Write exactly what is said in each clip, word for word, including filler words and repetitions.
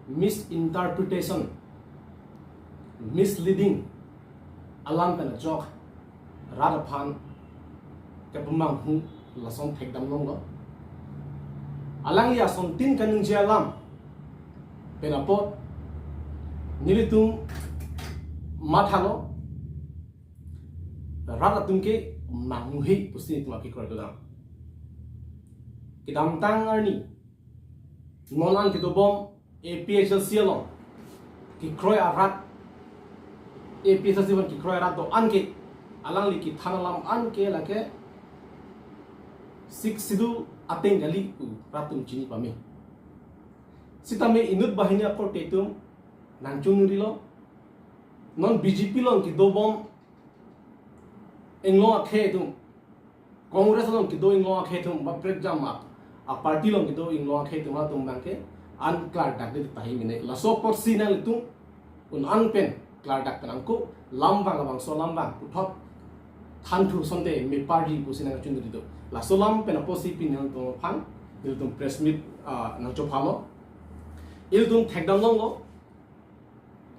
misinterpretation, misleading alam pen ajok rat aphan kepamanghu lason thekdam longlo. Alangli asontin kaningje alam pen apot nelitum mathalo, rat atum ke mangmuhe pusi nelitum akekroi dodam. Kedamtang arni non an kedobom A P H L C along kekroi arat, A P H L C along kekroi arat do-an ke, alangli kethan alam an ke lake Sixth Schedule ateng kali pu rat atum chini pame. Sitame inut banghini akorte atum nangchungrilo. Non B J P along kedobom inglong akhei atum, Congress along kedo inglong akhei atum, ba prekjam a, a party along kedo inglong akhei atum, atum abang ke an klardakde tahai mene. Laso apotsi nanglitum un-an pen klardak pen angko alam abang, labangso alam abang puthot thanthu sonte me party pusi nangchunri do. Laso alam pen apotsi pini nangtum aphan nelitum press meet, ah, nangchophalo. Ilitum thekdam longlo.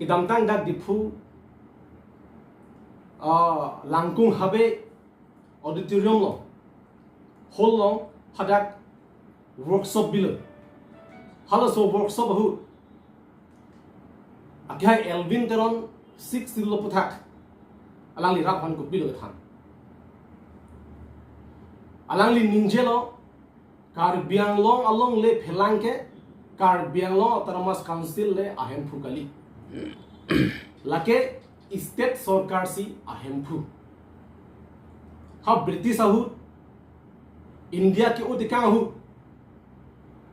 Kedamtang dak Diphu, ah, Langkung Habe auditorium along, hall along hadak workshop bilo. Halaso workshop ahut akehai Elwin Teron Sixth Schedule aputhak alangli rat aphan kopilo kethan. Alangli ningjelo, Karbi Anglong alongle phelang ke Karbi Anglong Autonomous Council le ahemphu kali. Lake state sorkar si ahemphu. Ha British ahut, India ke-o tekang ahut,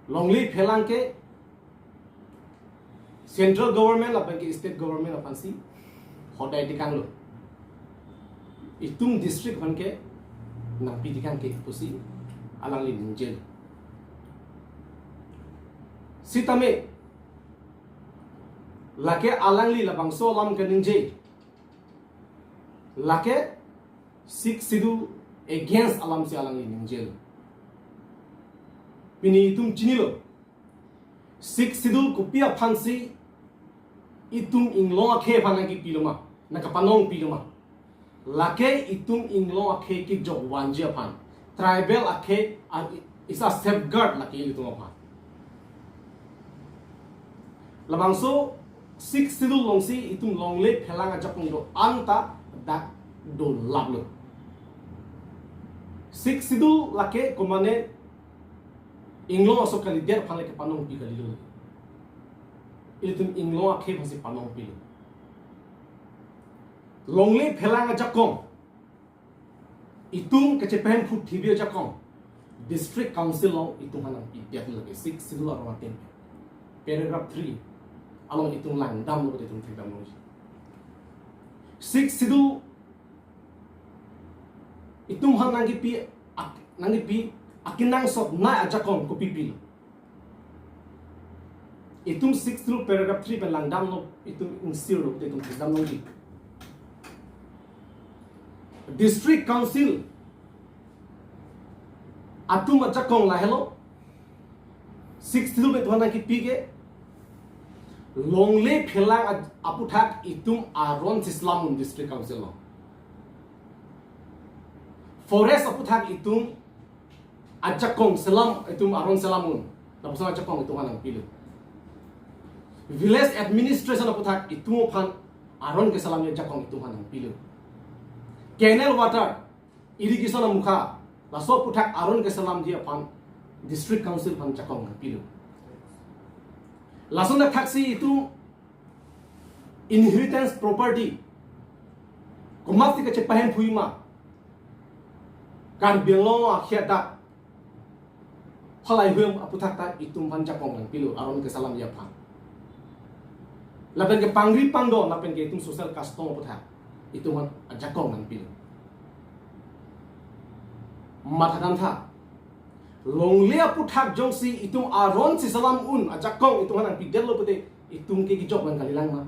longle phelang ke central government lapen ke state government aphansi hodai tekanglo. Itum district aphan ke nangpi tekang ke pusi alangli ningje. Sitame lake alangli labangso alam kaningje, lake Sixth Schedule against alamsi alangli ningje. Pini itum chinilo. Sixth Schedule kopi aphansi itum inglong akhei aphan nangkepilo ma, nangkepanongpilo ma? Lake itum inglong akhei kejok vanji aphan. Tribal akhei a, is a safeguard lake ilitum aphan. Labangso Sixth Schedule alongsi itum longle phelang ajakong do-an ta dak dolaplo. Sixth Schedule lake komane inglong aso kalidet aphan le kepanongpi kalilo. Ilitum inglong akhei aphansi panongpilo. Longle phelang ajakong, itum kachepahemphu thibi ajakong, district council along itum aphan nangpidetlo ke, Sixth Schedule arong ateng. Paragraph three along itum langdamlo, itum thekdamlo. Sixth Schedule itum aphan nangkipi ak-, nangkipi akenangsotnei ajakong kopipilo? Itum Sixth Schedule paragraph three pen langdamlo, itum ingsirlo, itum thekdam longji. District Council atum ajakong lahelo. Sixth Schedule pen itum aphan nangkipi ke, longle phelang a-, aputhak itum aron si selam un District Council along. Forest aputhak itum ajakong selam, itum aron selam un. Lapuson ajakong itum aphan nangpilo. Village administration aputhak itum aphan aron keselamji ajakong itum aphan nangpilo. Canal water, irrigation amukha, laso aputhak aron keselamji aphan District Council aphan ajakong nangpilo. Lason athaksi itum inheritance property komatsi kachepahemphui ma, Karbi Anglong akhei adak, halai huem aputhak ta itum aphan ajakong nangpilo aron keselamji aphan. Lapen ke pangri pangdon, lapen ke itum social custom aputhak itum aphan ajakong nangpilo. Mathadamtha, longle aputhak jongsi itum aron si selam un ajakong itum aphan nangpidetlo pute, itum ke kejok abang kalilang ma?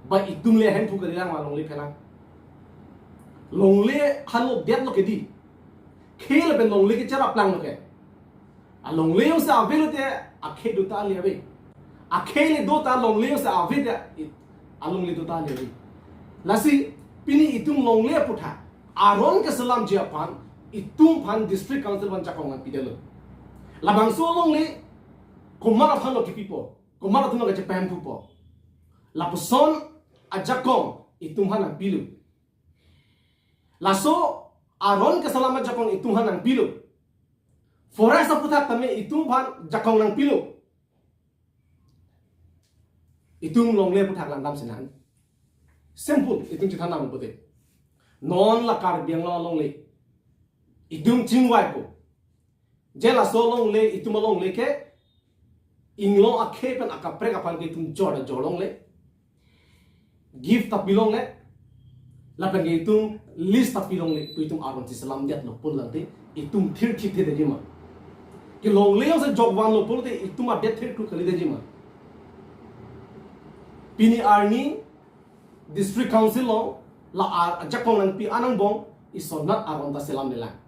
Ba itum le ahemphu kalilang ma longle phelang? Longle hanlo detlo ke di. Khei lapen longle kecherap langlo ke. A longle jongsi avelo te akhei do ta ale ave. Akhei le do ta longle se ave ta, i-, alongle do ta le ri. Lasi pini itum longle aputhak aron keselamji aphan itum aphan District Council aphan jakong nangpidetlo. Labangso longle komat aphan lo kipipo, komat atum lo kachepahemphupo. Lapuson ajakong itum aphan nangpilo. Laso aron keselam ajakong itum aphan nangpilo. Forest aputhak tame itum aphan jakong nangpilo. Itum longle aputhak langdam sinang. Simple, itum chethan nang pute. Non la Karbi Anglong alongle itum chingvaipo. Je laso longle, itum alongle ke inglong akhei pen akaprek aphan ke itum jor jor longle. Gift ta pilongle. Lapen ke itum list ta pilongle, pu itum aron si selamdetlo pulote itum thirthipthedetji ma? Ke longle jongsi jokvanlo pulote itum adet thirthu kalidetji ma? Pini arni District Council along la a-, ajakong nangpi anangbong isonat aron ta selamlelang.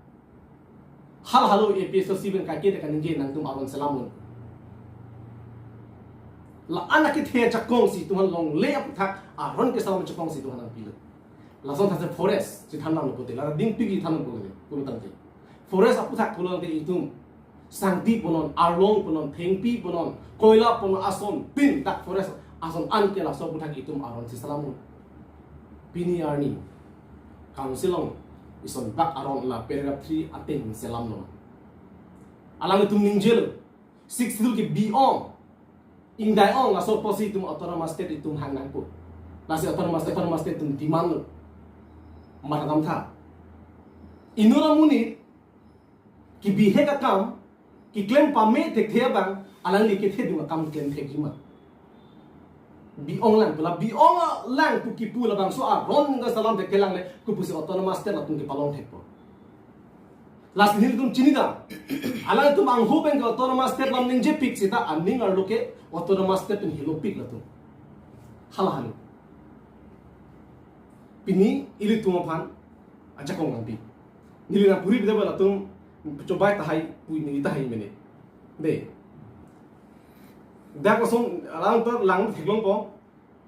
Hal halo A P H L C pen kaiketa kaningje nangtum aron selam un. La-an akethe ajakong si itum aphan longle aputhak aron keselam ajakong si itum aphan nangpilo. Lason thase forest si than nang pute, la dingpi kethan nang pute, pulotangte. Forest aputhak pulotangte itum sangti punon, arlong punon, thengpi punon, koila punon, ason tin dak forest ason an ke laso aputhak itum aron si selam un. Pini arni Council along isonbak aron la paragraph three ateng selamlo. Alanglitum ningjelo, Sixth Schedule ke bi-ong, ingdai-ong, laso apotsi itum Autonomous State itum hang nangpo. Lasi Autonomous State, Autonomous State itum demandlo. Matha damtha. Inut amonit kebihek akam, keklem pame thekthe abang, alangli kethedung akam klem thekji ma? Bi-ong lang pu, la bi-ong lang pu kipu labangso aron keselam thekthelang le, kopusi Autonomous State latum kepalong thekpo? Lasi nelitum chinidam. Alangtum angho pen ke Autonomous State lam ningjepik seta aning arlo ke Autonomous State pen helopik latum. Hala halo. Pini ilitum aphan ajakong nangpi. Neli nangpuri bida ba latum chobai tahai, pui neli tahai mene. De. Dak langsung lang theklongpo.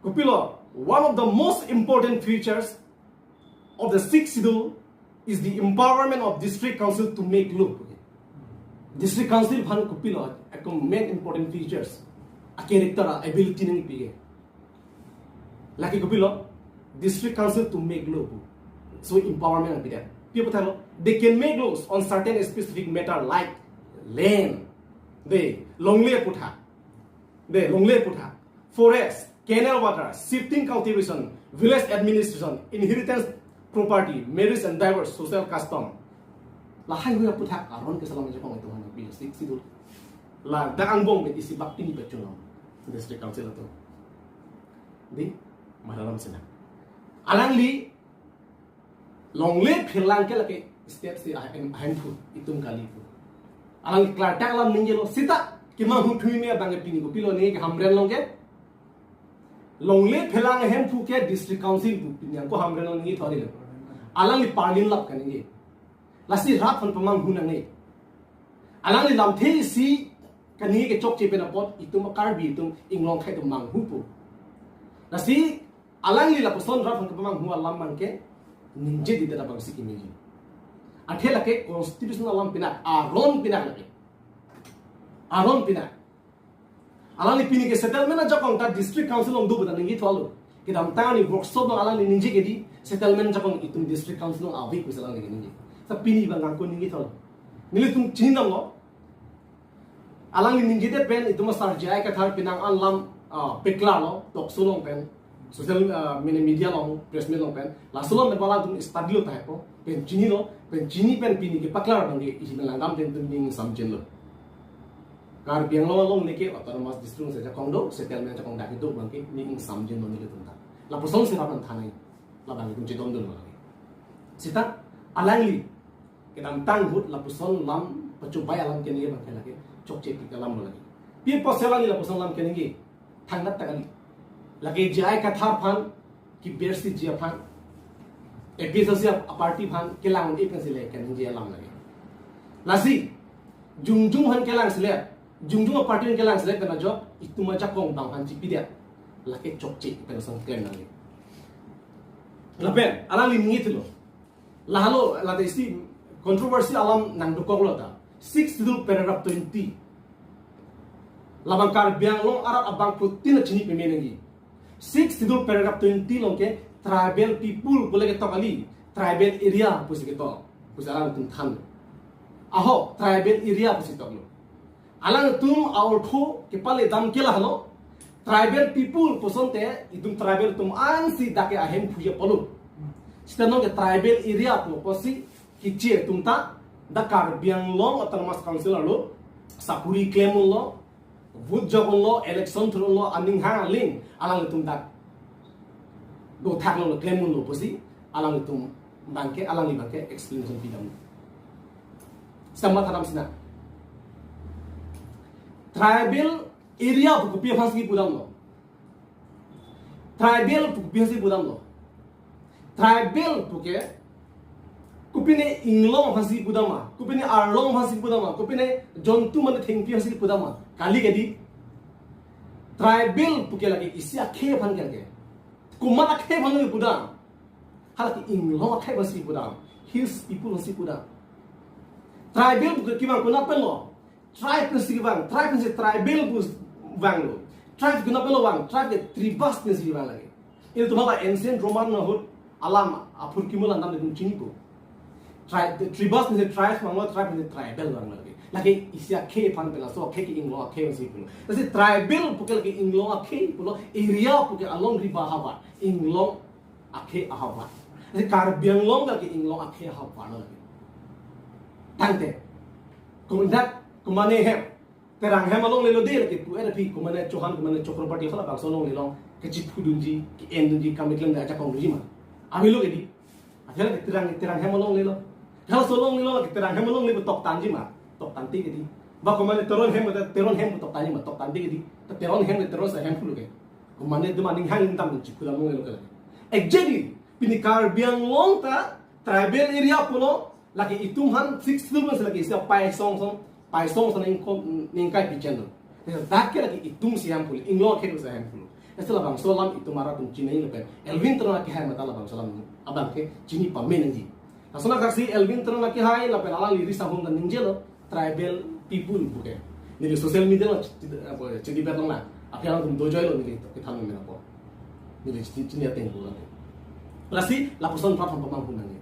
Kopilo, one of the most important features of the Sixth Schedule is the empowerment of District Council to make law. District Council aphan kopilo, a main important features, a character, a ability nangpi ke. Lake kopilo, District Council to make law. So empowerment nangpidet. Pi aputhak lo, they can make laws on certain specific matter like land. De, longle aputhak. De, longle aputhak. Forest, canal water, shifting cultivation, village administration, inheritance property, marriage and divorce, social custom. Lahai hui aputhak aron keselam ajakong itum aphan nangpi, Sixth Schedule. La dak angbong pen isi bak pini pachunong District Council atum. Di, matha dam sinang. Alangli longle phelang ke lake state si ahem, ahemphu itum kali pu. Alangli klardak alam ningjelo seta kemanghu thume abang ke pini kopilo ningje ke Hamren along ke longle phelang ahemphu ke District Council pu pini ako Hamren along ningje thori lo. Alangli parlin lap kaningje. Lasi rat aphan pamanghu nangne. Alangli lamthe isi kaningje ke chokche pen apot itum Karbi atum inglong akhei atum manghupo. Lasi alangli lapuson rat aphan kepamanghu alam abang ke ningjededet abang si kemeji. Athe lake constitutional alam pinak, aron pinak lake. Aron pinak. Alangli pini ke settlement ajakong ta District Council along do pu ta ningje tholo. Kedamtang arni workshop along alangli ningje ke di settlement ajakong itum District Council along ave pusi alangli ningje. Ta pini abang angko ningje tholo. Nelitum chinidamlo. Alangli ningjedet pen itum asar J I Kathar penang an lam, ah, paklarlo, talk show along pen, social, ah, mene media along, press meet along pen, laso along pen alangtum study lo tahai po, pen chinilo, pen chini pen pini kepaklar abang ke isi pen langdam pen itum ning samjinlo. Karbi Anglong alongle ke Autonomous District si ajakong do, settlement ajakong dak do abang ke ning samjinlo nelitum ta. Lapuson si rat aphan thanai, labang itum chedondun abang ke. Seta alangli kedamtang ahut lapuson lam pachobai alam keningje abang ke lake chokche pik alam lo lake. Pi apotsi alangli lapuson lam keningje? Thangnat ta kali. Lake J I Kathar aphan kebersi ji aphan, A P H L C a-party aphan kelang un-e pensi le keningje alam lake. Lasi jongjong aphan kelang si le Jongjong aparty kelang selek pen ajok itum ajakong bang aphan chipidet. Lake chokche pen sang klem nangji. Lapen alangli ningje thulo. Lahelo lata isi controversy alam nangdokoklo ta. Sixth Schedule paragraph twenty. Labang Karbi Anglong arat abangphutin chini pame nangji. Sixth Schedule paragraph twenty along ke tribal people pu le ketok kali, tribal area pusi ketok, pusi alangtum than. Ahok tribal area pusi toklo. Alangtum a-ortho kepale dam ke lahelo. Tribal people pu asonte itum tribal atum ansi dak ke ahemphu apotlo. Seta non ke tribal area pu apotsi kiche atum ta dak Karbi Anglong Autonomous Council arlo sakuri klem unlo, vote jok unlo, election thur unlo, aning hang aling alangtum dak dothak lo klem unlo pusi alangtum abangke, alangli abangke explanation pidam. Sama tadam sina. Tribal area pu kopi aphansi pudamlo? Tribal pu kopi aphansi pudamlo? Tribal pu ke kopine inglong aphansi pudam ma, kopine arlong aphansi pudam ma, kopine jontu mane thengpi aphansi pudam ma? Kali kedi. Tribal pu ke lake isi akhei aphan ke. Komat akhei aphan pudam? Halake inglong akhei aphansi pudam. Hills people aphansi pudam. Tribal pu ke kevang konat penlo? Tribe pensi kevang, tribe pensi tribal pu vanglo. Tribe konat penlo vang? Tribe ke tribus pensi vang lake. Ilitum hala ancient Roman ahut alam aphurkimo alam dam itum chinipo. Tri-, tribus pensi tribe vanglo, tribe pensi tribal vanglo lake. Lake isi akhei aphan pen, laso akhei ke inglong akhei pensi pulo. Lasi tribal pu ke lake inglong akhei pulo, area pu ke alongri ba ahavar, inglong akhei ahavar. Lasi Karbi Anglong lake inglong akhei ahavar lo lake. Tangte. Komandak, komane hem. Terang hem alonglelo de lake pu-et aphi, komane Chauhan, komane Chakraborty, halabangso alongle along kechiphudunji, ke-endunji, kam keklem ajakong dunji ma? Avelo kedi. Athe lake Terang, Terang hem alonglelo. Halaso alonglelo lake Terang hem alongle pu toktanji ma? Toktangte kedi. Ba komane Teron hem, Teron hem pu toktanji ma? Toktangte kedi. Ta Teron hem le Teron ahemphu lo ke. Komane dum aning hang dam chikula alonglelo ke lake. Exactly. Pini Karbi Anglong ta tribal area pulo, lake itum aphan Sixth Schedule si lake isi apaisong song, paisong song ningko, ningkai picheng lo. Dak ke lake itumsi ahemphu lo, inglong akhei si ahemphu lo. Lasi labangso alam itum arat atum chinine lapen Elwin Teron akehai mate labangso alam abangke chini pame nangji. Lason asaksi Elwin Teron akehai lapen alangli ri sahum ta ningjelo, tribal people pu ke. Neli social media along chidi, apa, chidi bet longle. Aphi alangtum dojoilo neli kethan men apo. Neli chini, chini ateng pulang. Lasi lapuson pap pam pamang pun nangji.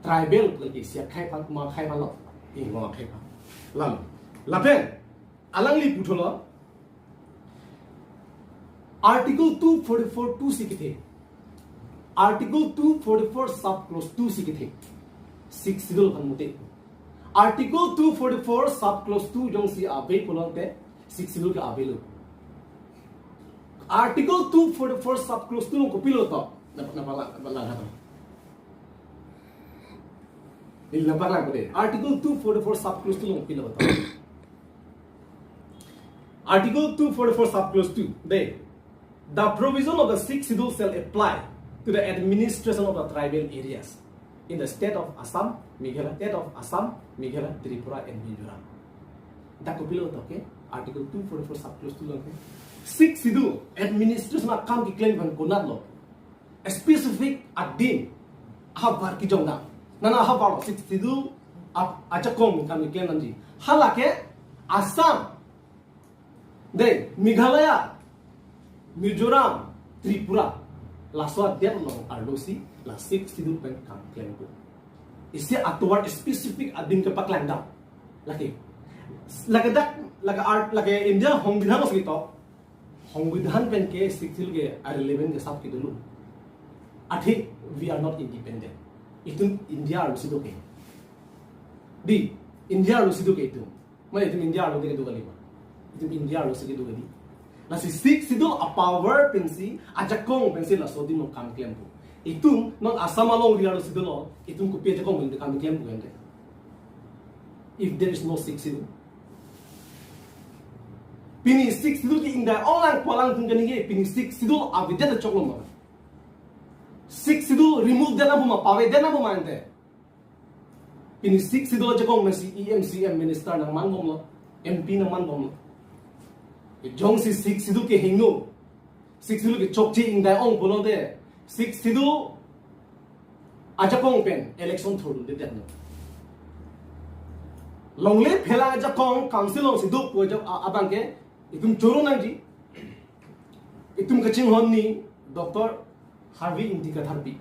Tribal pu ke isi akhei aphan, komat akhei aphan lo? Inglong akhei aphan. Lam. Lapen alangli puthotlo, Article two forty-four two si kethe. Article two forty-four sub clause two si kethe. Sixth Schedule aphan mute. Article two forty-four sub clause two jongsi ave pulote Sixth Schedule ke avelo. Article two forty-four sub clause two along kopilo to? Napa, napa lang, napa lang ha to? Ili napa lang ko de. Article two forty-four sub clause two along kopilo to? Article two forty-four sub clause two, de, the provision of the Sixth Schedule shall apply to the administration of the tribal areas in the state of Assam, Meghalaya, state of Assam, Meghalaya, Tripura and Mizoram. Dak kopilo to ke? Article two forty-four sub clause two along ke. Sixth Schedule administration akam keklem aphan konatlo? Specific adim ahavar kejong dam. Nana ahavar lo Sixth Schedule ap-, ajakong kam keklem nangji. Halake Assam, de, Meghalaya, Mizoram, Tripura, laso adet along arlosi la Sixth Schedule pen kam klempo. Isi atovar specific adim kepaklang dam. Lake, lake dak, lake art, lake India Songbidhan alongsi to. Songbidhan pen ke Sixth Schedule ke irrelevant ke sap kedolo. Athe we are not independent. Itum India arlosi do ke. Di, India arlosi do ke itum. Mane itum India arlo ke do kali ma? Itum India arlosi kedo kali. Lasi Sixth Schedule apower pensi, ajakong pensi laso adim along kam klempo. Itum non Assam alongri arlosi dolo, itum kopi ajakong pen kam klempo kan de? If there is no Sixth Schedule. Pini Sixth Schedule ke ingdai ong lang ko alangtum kaningje, pini Sixth Schedule avedet choklo ma? Sixth Schedule remove det nangpo ma, pavedet nangpo ma ante? Pini Sixth Schedule ajakong pensi E M, C M, minister nangmanbomlo. M P nangmanbomlo. Jongsi Sixth Schedule kehingno, Sixth Schedule kechokche ingdai-ong pulote, Sixth Schedule ajakong pen election thurdundedetnon. Longle phelang ajakong council alongsi do pu aja-, a-, abangke itum choro nangji. Itum kachinghon ni Doctor Harvey Ingti Katharpi.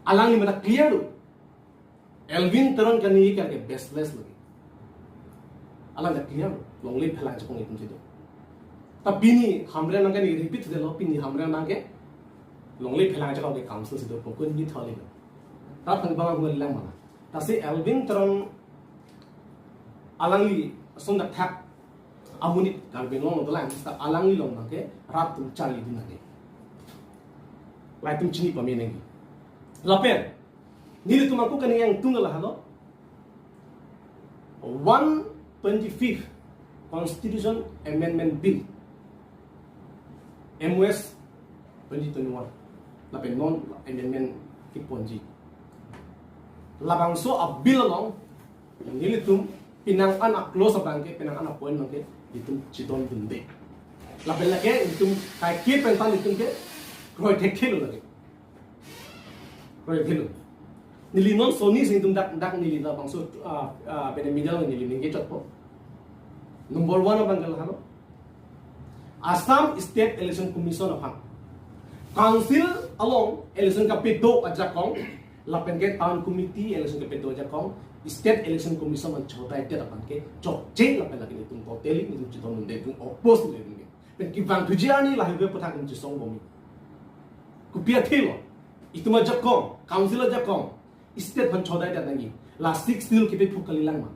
Alangli mena clear do. Elwin Teron kaningje ke baseless lagi. Alang ta clear do. Longle phelang ajakong itum si do. Ta pini Hamren nang ke ni repeat delo, pini Hamren nang ke longle phelang ajakong ke council si do, pokun ni thali do. Rat thang bang hul lang mana. Lasi Elwin Teron alangli song dak thak amonit Karbi Anglong dolang, ta alangli along nang ke rat atum charlidun nangji. Lahai atum chini pame nangji. Lapen nelitum ako kaningje angtung lahelo, one twenty-fifth Constitution Amendment Bill, M O S twenty twenty-one. Lapen non amendment keponji. Labangso a-bill along nelitum penang an a-clause abangke, penang an a-point abangke itum chedondunde. Lapen lake itum kaike pen tan itum ke kroi thekthelo lake. Kroi thelo. Neli non soni si itum dak, dak neli labangso, ah, ah, pen media along neli ningje chotpo. Number one abangke lahelo, Assam State Election Commission aphan. Council along election kapedo ajakong, lapen ke town committee election kapedo ajakong, State Election Commission aphan chodaidet aphan ke chokche, lapen lake itum totally itum chedondunde, itum oppose le itum ke. Pen kevang thuji arni lahai aputhak itum chesongbomji. Kopi athelo, itum ajakong, council ajakong, state aphan chodaidet nangji. La Sixth Schedule kepephuk kalilang ma?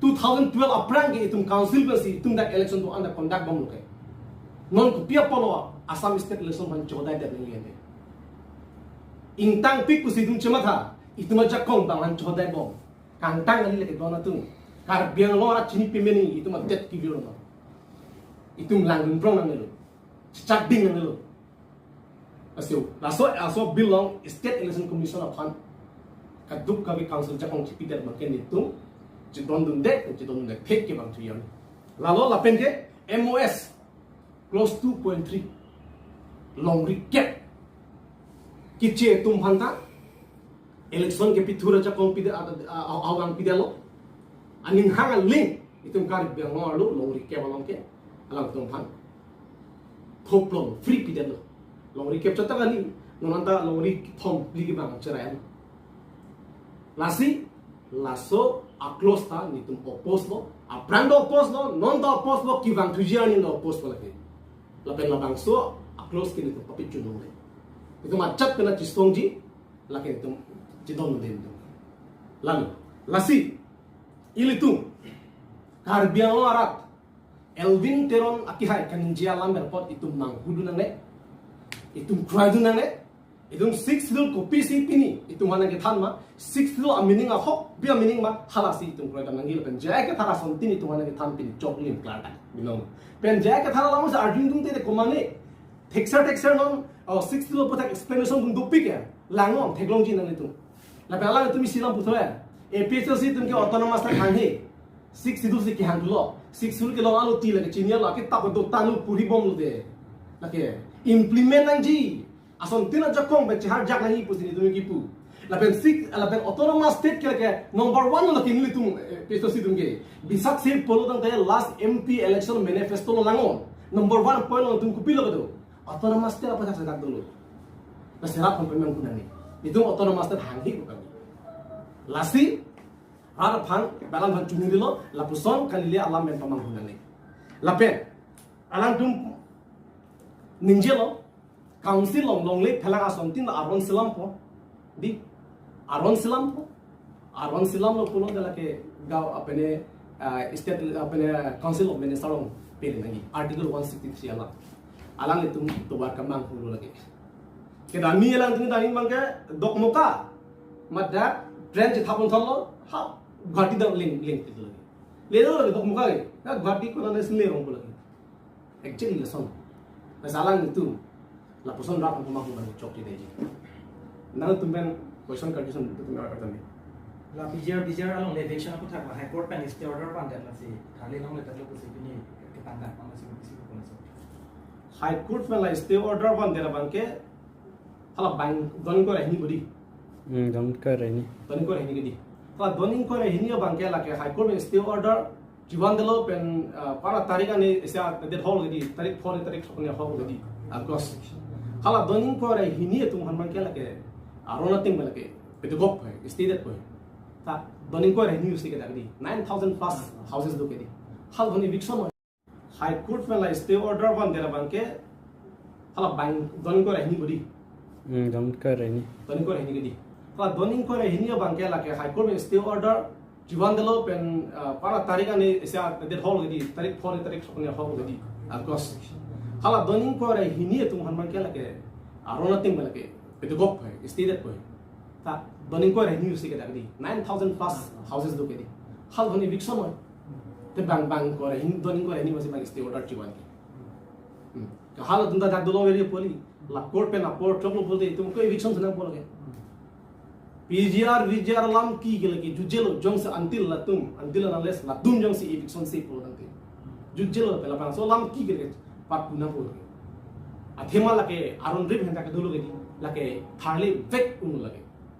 Two thousand twelve aphrang ke itum council pensi itum dak election do-an dak conduct bomlo ke. Non kopi apotlo Assam State Election aphan chodaidet nangji ante? Ingtangpik pusi itum chematha, itum ajakong abang aphan chodaibom. Kangtang kali lake don atum. Karbi Anglong arat chini pame nangji, itum adet kevir lo. Itum langdunprong nangnelo. Chechakding nangnelo. Lasi, laso, laso a-bill along State Election Commission aphan kadokave council ajakong chipidet abangke nelitum chedondunde, chedondunde thek kevang thuji arni. Lalo lapen ke M O S clause two point three, longri kep keche atum aphanta election kepithur ajakong pide, a, a, a, awang pidetlo. Aning hang aling itum Karbi Anglong arlo longri kep along ke alangtum aphan thoplo, free pidetlo. Longri kep chot ta kali, non anta longri kethom phli kevang cherailo. Lasi, laso a-clause ta nelitum oppose lo, aphrang ta oppose lo, non ta oppose lo, kevang thuji arni ta oppose lo lake. Lapen labangso a-clause ke nelitum papit chunong le. Itum ajat pen chesongji, lake itum chedondunde itum. Lalu, lasi, ilitum Karbi Anglong arat Elwin Teron akehai kaningje alam apot itum nanghudun nangne, itum kroidun nangne. Itum Sixth Schedule kopisi pini itum aphan nangkethan ma, Sixth Schedule a-meaning ahokpet a-meaning ma, halasi itum kroidam nangji lapen J I Kathar asontin itum aphan nangkethan pini choklim klardak binong. Pen J I Kathar along sa arjun tung te te komane thekser thekser non, oh, Sixth Schedule aputhak explanation tum dopik ya, langnon theklongji nanglitum. Lapen alangtum isi alam puthot ya, A P H L C atum ke autonomous ta hanghe. Sixth Schedule si kehang thulo. Sixth Schedule kelong alo ti lake chini alo, ake tap do tanu puri bomlo de. Lake implement nangji. Asontin ajakong pen cheharjak nangji pusi nelitum kipu. Lapen six, lapen autonomous state ke lake number one lo lake nelitum, eh, A P H L C atum ke. Bisak si polo tangte last M P election manifesto lo langnon. Number one point lo itum kopilo kedo. Autonomous state aputhak sedak dolo. Lasi rat aphan pemang guna ni. Itum autonomous state hanghe ko kami. Lasi rat aphan, balang aphan chunidilo, lapuson kalile alam pen pamang guna ni. Lapen alangtum ningjelo, council along longle phelang asontin aron selampo. Di, aron selampo. Aron selamlo pulo de lake gaon apene, ah, state apene Council of Minister along pele nangji. Article one sixty-three alam. Alanglitum tovar kemang hulu lake. Kedam alangtum dam abangke Dokmoka mat dak train chethap pon thotlo, ha, Guwahati dam ling, ling itu lake. Lelo lake Dokmoka ke. Na Guwahati konat si lerong pulo lake. Actually lason. Lasi alanglitum lapuson rat aphan pamang hulu chokche detji. Nangtum pen question kalkison itum arap tame. La P G R, P G R along le eviction aputhak la High Court pen stay order vandet lasi tharle longle tanglo pusi pini ketang dak mama si pusi ko so. High Court pen la stay order vandet abangke hala bang don ingkoi ra hini ko dei. Hmm, don ingkoi ra hini. Don ingkoi ra hini ko dei. Hala don ingkoi ra hini abangke lake High Court pen stay order chivan detlo pen, ah, para tarik ani isi a date hol ko dei, tarik four, tarik thok ani hol ko dei, August. Hala don ingkoi ra hini atum aphan abangke lake aron ating abangke pedegok hai, stay det hai. Ta don ingkoi ra hini stay ke dak dei, nine thousand plus houses do ke dei. Hala don eviction High Court pen la stay order vandet abangke hala bang don ingkoi ra hini ko dei. Hmm, don ingkoi ra hini. Don ingkoi ra hini ko dei. Hala don ingkoi ra hini abangke lake High Court pen stay order chivan detlo pen, ah, para tarik ani isi a date hol ko dei, tarik four, tarik thok ani hol ko dei, August. Hala don ingkoi ra hini atum aphan abangke lake aron ating abangke pedegok hai, stay det hai. Ta don ingkoi ra hini stay ke dak dei, nine thousand plus houses do ke dei. Hala don eviction hai. Te bang bang ingkoi ra hini, don ingkoi ra hini masi bang stay order chivan ke. Hmm. Hala atum ta dak dolo very poli. La court pen apor choklo pulote itum ko eviction si nangpo lake. P G R, V G R alam ki ke lake jutjelo jongsi until latum, until unless latum jongsi eviction si pulo tangte. Jutjelo pen labangso alam ki ke lake pat pu nangpo lake. Athema lake aron rip hen ta ke dolo ke dei, lake tharle vek un lake.